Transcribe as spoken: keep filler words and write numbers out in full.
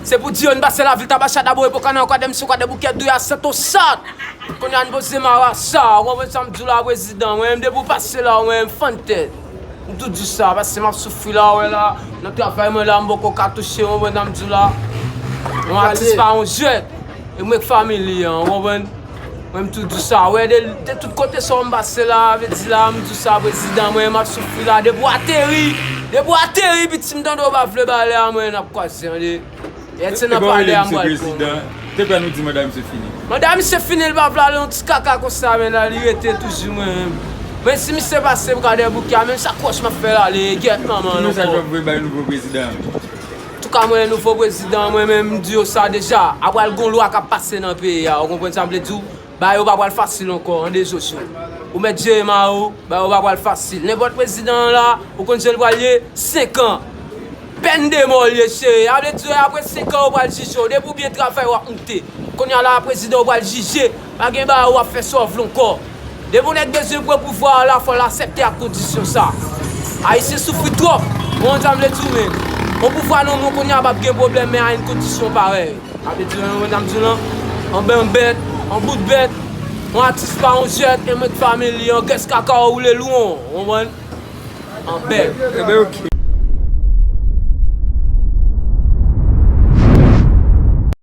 Se pou di yo n pase lavil Tabacha, Dabo, Epo Kana, Kwadèmso, Kwadèboukè, Douya, Sentosat. Kounye a n poze marasa, ou konprann sa m di w la, prezidan. Mwen menm, depi w pase la, mwen menm, fann tèt. M tou di sa, paske m ap soufri la, ou wè la. Nan travay mwen la, m poko ka touche, ou konprann sa m di w la. Yon atis pa yon jwèt. E mwen k family an, ou konprann? Mwen m tou di sa, wè, de, de tout kote sa w m pase la, vle di la, m di sa, prezidan, mwen, m ap soufri la, depi w ateri, depi w ateri, piti m tande w pa vle ba lè a, mwen, n ap kwaze, tande. Yèt se nan palè a m pral pran. Te kwè nou di manda misye fini. Manda misye fini, li pa vle ale yon ti kaka konsa, men la, li rete toujou, mwen, mwen, si misye pase m Kwadèboukè, menm sakòch m ap fè l ale, gyèt manman l ankò. Ki mesaj w ap voye bay nouvo prezidan an? Antouka, mwen, nouvo prezidan, mwen menm, m di yo sa deja, apral gon lwa k ap pase nan peyi a, ou konprann sa m vle di w? Bagay yo pa pral fasil ankò, an de zo sou. Ou mèt jere mari w, bagay yo pa pral fasil. Nenpòt prezidan an la, ou konn jan l pral ye, senk an. Pèn de mò l ye, cheri. A vle di, apre senk an, yo pral jije w. Depi w byen travay, w ap moute. Kounye a la, prezidan, ou pral jije. Pa gen bagay, w ap fè sa w vle ankò. Depi yon nèg bezwen pran pouvwa a la, fò l aksepte ak kondisyon sa. Ayisyen soufri twòp. Bon, sa m vle di w, men. Yon pouvwa nan men w kounye a p ap gen pwoblèm, men a yon kondisyon parèy. A vle di, yon, sa m di w lan, an ben bèt, an bout bèt, yon atis pa yon jwèt, e mwen k family, an gès kaka, ou woule lou, ou konprann? An bèt. Ebyen, ok.